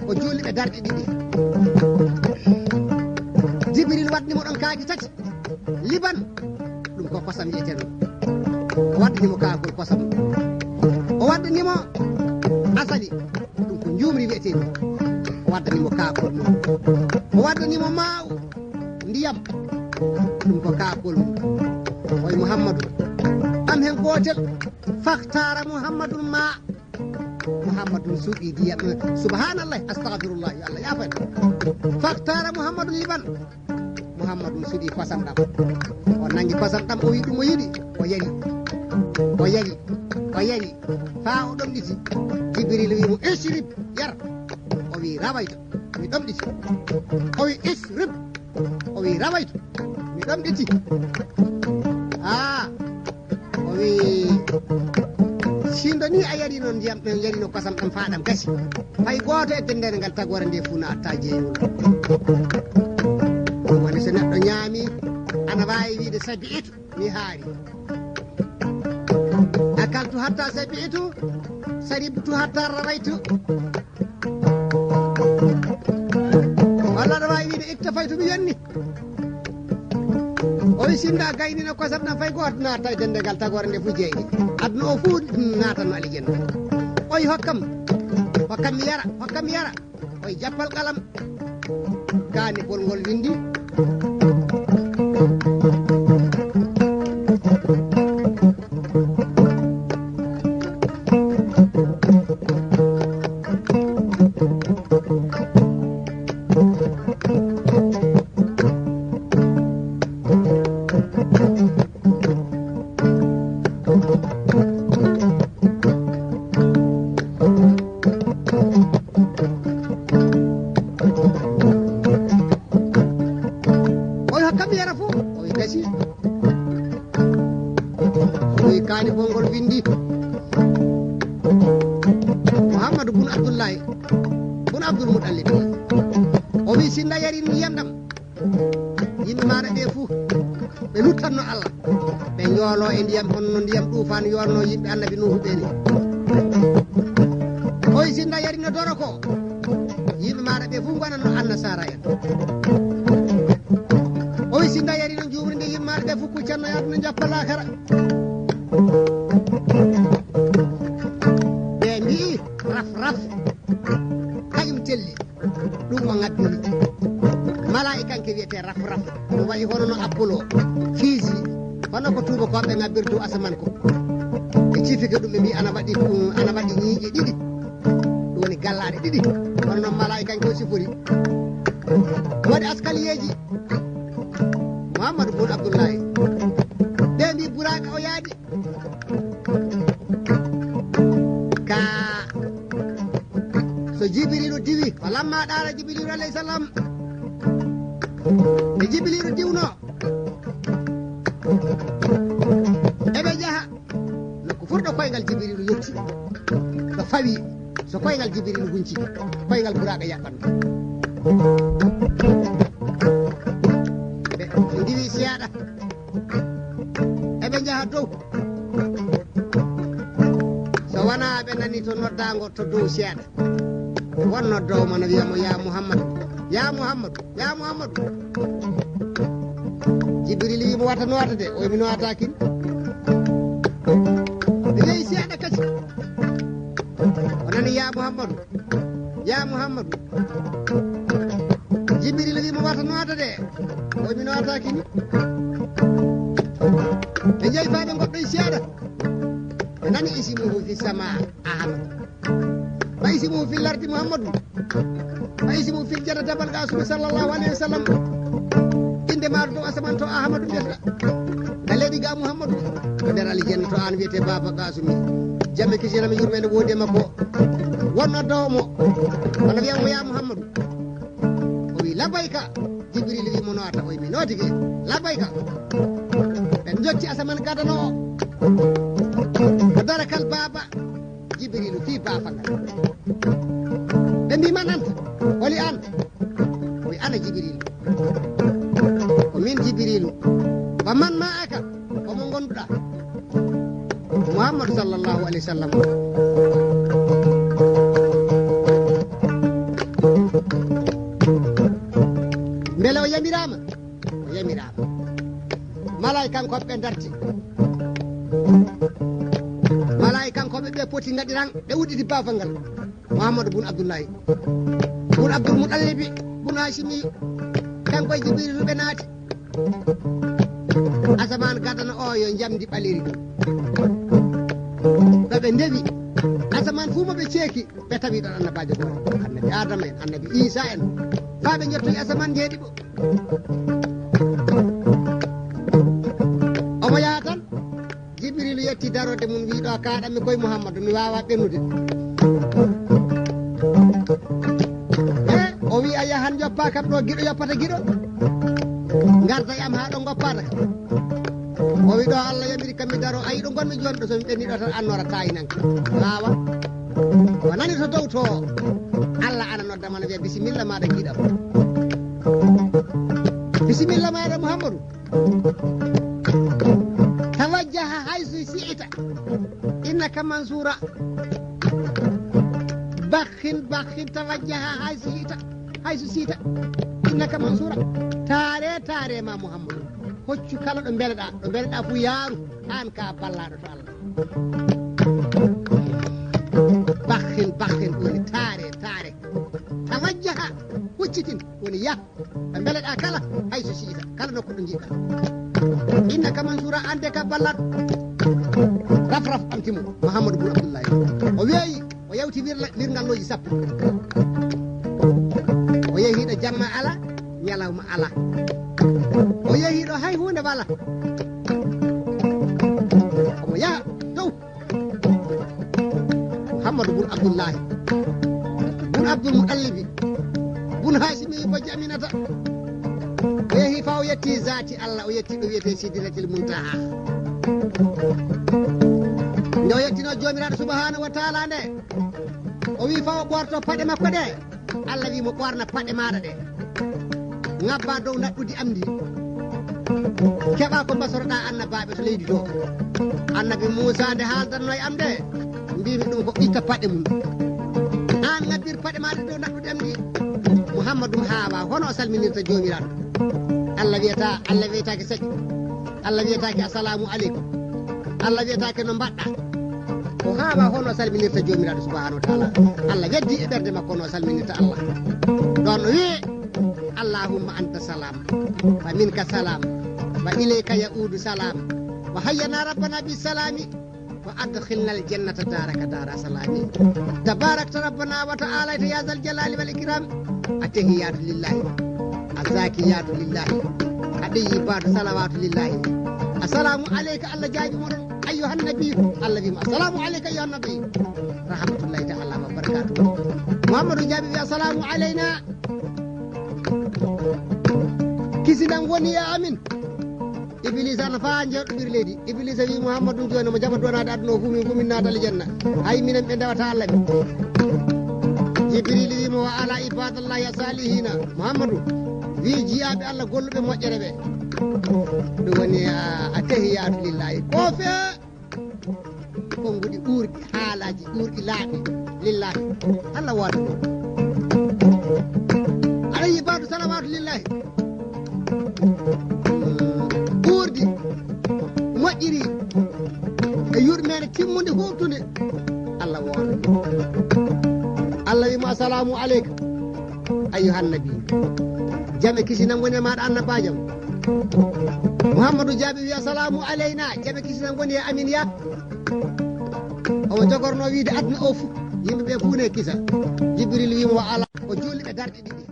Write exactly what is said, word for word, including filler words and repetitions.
O juuli ɓe darɗe ɗiɗi. Jibril waɗni mo ɗon kaaji tati. Liban, ɗum ko kosam wiyetee ɗum. O waɗani mo kaakol kosam. O waɗani mo asali, ɗum ko njuumri wiyetee ɗum. O waɗani mo kaakol mum. O waɗani mo maaw, ndiyam, ɗum ko kaakol mum. Oy Muhammadu, am hen gootel, faktara Muhammadun ma. Muhammadun suuɗi ndiyam. Subhanallah, astagfirullah, yo Allah yaafan. Faktara Muhammadun liban. Muhammadun suuɗi kosam ɗam. O nangi kosam ɗam, o wi ɗum o yiɗi. O yari. O yari. O yari. Faa o ɗomɗiti. Jibril wi mo, "Ishrib, yar." O wi, "Rawaytu. Mi ɗomɗiti." O wi, "Ishrib." O wi, "Rawaytu. Mi ɗomɗiti." Haa. O wi, "Sindo ni a yarino ndiyam ɗam, yarino kosam ɗam faa ɗam gasi. Fay gooto e denndaangal tagoore nde fuu naattaa jeeyol." Ɗum woni so neɗɗo ñaami, ana waawi wiide, "Sabi'itu, mi haari. Akaltu hatta sabi'itu, saribtu hatta rawaytu." Walla aɗa waawi wiide, "Iktafaytu, mi yonni." O wi, "Sinno a gaynino kosam ɗam, fay gooto naattaa e denndaangal tagoore nde fuu jeeyni. Aduna o fuu naatanno aljanna." O wi, "Hokkam, hokkam mi yara, hokkam mi yara." O wi, "Jappal qalam." Kaanipol ngol winndi. O wi, "Hokkam mi yara fuu." O wi, "Gasi." O wi, "Kaanipol ngol winndi. Muhammadu bun Abdullahi, bun Abdul Muttalib." O wi, "Sinno a yari ndiyam ɗam, yimɓe maaɗa ɓe fuu, ɓe luttanno Allah. Ɓe njoolo e ndiyam, hono no ndiyam duufaan yoolno yimɓe Annabi Nuuhu ɓe ni." O wi, "Sinno a yarino doro ko, yimɓe maaɗa ɓe fuu ngonanno annasaara en." O wi, "Sinno a yarino njuumri ndi, yimɓe maaɗa ɓe fuu kuccanno e aduna, njappa laakara." Ɓe mbi'i, "Raf, raf, kañum telli." Ɗum o ŋabbiri. Malaa'ikanke wiyetee Raf Raf. Ɗum wayi hono no Apollo. Fiiji. Hono ko tuubakooɓe ŋabbiri dow asaman ko. Ɓe cifike ɗum, ɓe mbi'i ana waɗi, ana waɗi ñiiƴe ɗiɗi. Ɗum woni gallaaɗe ɗiɗi. Hono noon malaa'ikanke o sifori. Waɗi askaliyeeji. Muhammadu bun Abdullahi. Ɓe mbi'i Buraaqa o yaadi. Ka so Jibriilu diwi, falamma ɗaala Jibriilu alayhi salam, nde Jibriilu diwno, eɓe njaha nokku furɗo koyngal Jibriilu yotti, ɗo fawi, so koyngal Jibriilu hunci, koyngal Buraaqa yaɓɓan. Ɓe ndiwi seeɗa. Eɓe njaha dow. So wanaa ɓe nani to noddaango to dow seeɗa. Won noddoowo mo no wiya mo, "Ya Muhammadu, ya Muhammadu, ya Muhammadu." Jibril wi mo, "Wata noota de." O wi, "Mi nootaaki." Ɓe yehi seeɗa kadi. O nani, "Ya Muhammadu, ya Muhammadu." Jibril wi mo, "Wata noota de." O wi, "Mi nootaaki ni." Ɓe njehi faa ɓe ngoɗɗoyi seeɗa. Ɓe nani, "Ismuhu fi sama Ahmad. Wa ismuhu fil ardi Muhammadu. Wa ismuhu fil jannati Abal Qasimi sallallahu alayhi wa sallam." Innde maaro dow asamaan to Ahmadu mbiyata. Ka leydi ga Muhammadu. Ko nder aljanna to aan wiyetee Baaba Qasimi. Jam e kisiyam e yurmeende woodi e makko. Won noddoowo mo. Wano wiya mo, "Ya Muhammadu." O wi, "Labbayka." Jibril wi mo, "Noota." O wi, "Mi nootike." "Labbayka." Ɓe njocci asamaan gadano o. Ko darakal baaba Jibrilu fii baafagal. Ɓe mbi, "Man anta?" Holi aan? O wi, "Ana Jibrilu." Ko min Jibrilu. "Wa man ma'aka?" Ko mo ngonduɗaa? Muhammadu sallallahu alayhi wa sallam. Mbele o yamiraama? O yamiraama. Malaa'ikankoɓe ɓe darti. Malaa'ikankoɓe ɓe poti ngaɗi ran, ɓe udditi baafal ngal. Muhammadu bun Abdullahi. Bun Abdul Muɗallibi, bun Haashimi. Kanko e Jibriilu ɓe naati. Asamaan gadano o yo njamndi ɓaleeri ɗum. Ɓe ɓe ndewi. Asamaan fuu mo ɓe ceeki, ɓe tawi ɗon annabaajo gooto. Annabi Aadama en, annabi Iisaa en. Faa ɓe njottoyi asamaan njeeɗiɗo. Omo yaha tan. Jibriilu yetti darorde mum, wi ɗo kaaɗanmi koye Muhammadu, mi waawa ɓennude. E, o wi a yahan joppa kam ɗo giɗo yoppata giɗo. Ngarda e am haa ɗo ngoppata kam. O wi ɗo Allah yamiri kam mi daro, a yiɗo ngonmi jooni ɗo, so mi ɓenni ɗo tan annora taayinanke. Waawa. O nani to dow to. Allah ana nodda mana wiya bisimilla maɗa giɗam. Bisimilla maɗa Muhammadu. Tawajjaha haysu si'ita. Innaka mansura. Bakhin, bakhin, tawajjaha haysu si'ita. Haysu si'ita. Innaka mansura. Taare, taare ma Muhammadu. Hoccu kala ɗo mbeleɗa, ɗo mbeleɗa fu yaaru, an ka ballaɗo to Allah. Bakhin, bakhin woni taare, taare. Tawajjaha, huccitin, woni yah. Ɓe mbeleɗa kala, haysu si'ita, kala nokku ɗo njiɗɗa. Innaka mansura, an de ka ballaɗo. Raf, raf, ɓamti mo, Muhammadu bun Abdullahi. O weeyi, o yawti wirla-, wirngalloji sappo. O yehi ɗo jamma ala, ñalawma ala. O yehi ɗo hay huunde wala. Omo yaha dow. Muhammadu bun Abdullahi, bun Abdul Muɗallibi, bun Haashimi, bojji Aminata. O yehi fa o yetti zaati Allah, o yetti ɗo wiyetee Sidratil Muntaha. Nde o yettino Joomiraaɗo Subhaanahu wa Taala nde, o wi fa o ɓorto paɗe makko ɗe. Allah wi mo, ɓorna paɗe maɗa ɗe. Ngabba dow naɗɗudi am ndi. Keɓa ko mbasoroɗa annabaɓe to leydi to. Annabi Muusa nde haaldanno e am nde, mbimi ɗum ko itta paɗe mum. An ngabbir paɗe maɗa dow naɗɗudi am ndi. Muhammadu haawa, hono o salminirta Joomiraaɗo. Allah wiyata, Allah wiyatake saɗi. Allah wiyatake assalamu aleykum. Allah wiyatake no mbaɗɗa. O haawa hono salminirta Joomiraaɗo Subhaanahu wa Taala. Allah weddi e ɓernde makko no salminirta Allah. Ɗon o wi'i, "Allahumma anta salam, wa minka salam, wa ilayka ya'udu salam, wa hayyana rabbana bis salami, wa adkhilna al jannata daraka dara salami. Tabarakta rabbana wa ta'alayta ya zal jalali wal ikram. Attahiyatu lillahi, azakiyatu lillahi, atayyibatu salawatu lillahi. Assalamu alayka," Allah jaabi mo ɗon. Ayyuhan nabiyyu, Allah wi'i mo, "Assalamu alayka ayyuhan nabiyyu. Rahmatullahi ta'ala wa barakatuh." Muhammadu jaabi, wi'i, "Assalamu alayna." Kisinam woni e amin. Iblisa no faa jooɗoɗiri leydi. Iblisa wi'i, "Muhammadu jooni mo jaɓa duwanaade aduna o fuu, min fuu min naata aljanna. Hay minen ɓe ndewata Allah ɓe." Jibril wi'i mo, "Wa ala ibadallahi salihina." Muhammadu wi'i, "Jiyaaɓe Allah golluɓe moƴƴere ɓe." Ɗum woni, a, attahiyatu lillahi. Ko fee konnguɗi ɓuurɗi, haalaaji ɓuurɗi laaɓi lillahi. Allah waata ɗum. Aɗa yi'i baɗo salawatu lillahi. Ɓuurdi, moƴƴiri, e yurmeende timmunde huuɓtunde. Allah waata ɗum. Allah wi'i mo, "Assalamu aleyka." Ayyuhan nabi, jam e kisinam woni e maɗa, annabaajo am. Muhammadu jaabi, wi'i, "Assalamu alayna, jam e kisinam woni e amin ya." Omo jogorno wiide aduna o fuu, yimɓe ɓe fuu ne kisa. Jibril wi'i mo, "Wa ala," o juuli ɓe darɗe ɗiɗi.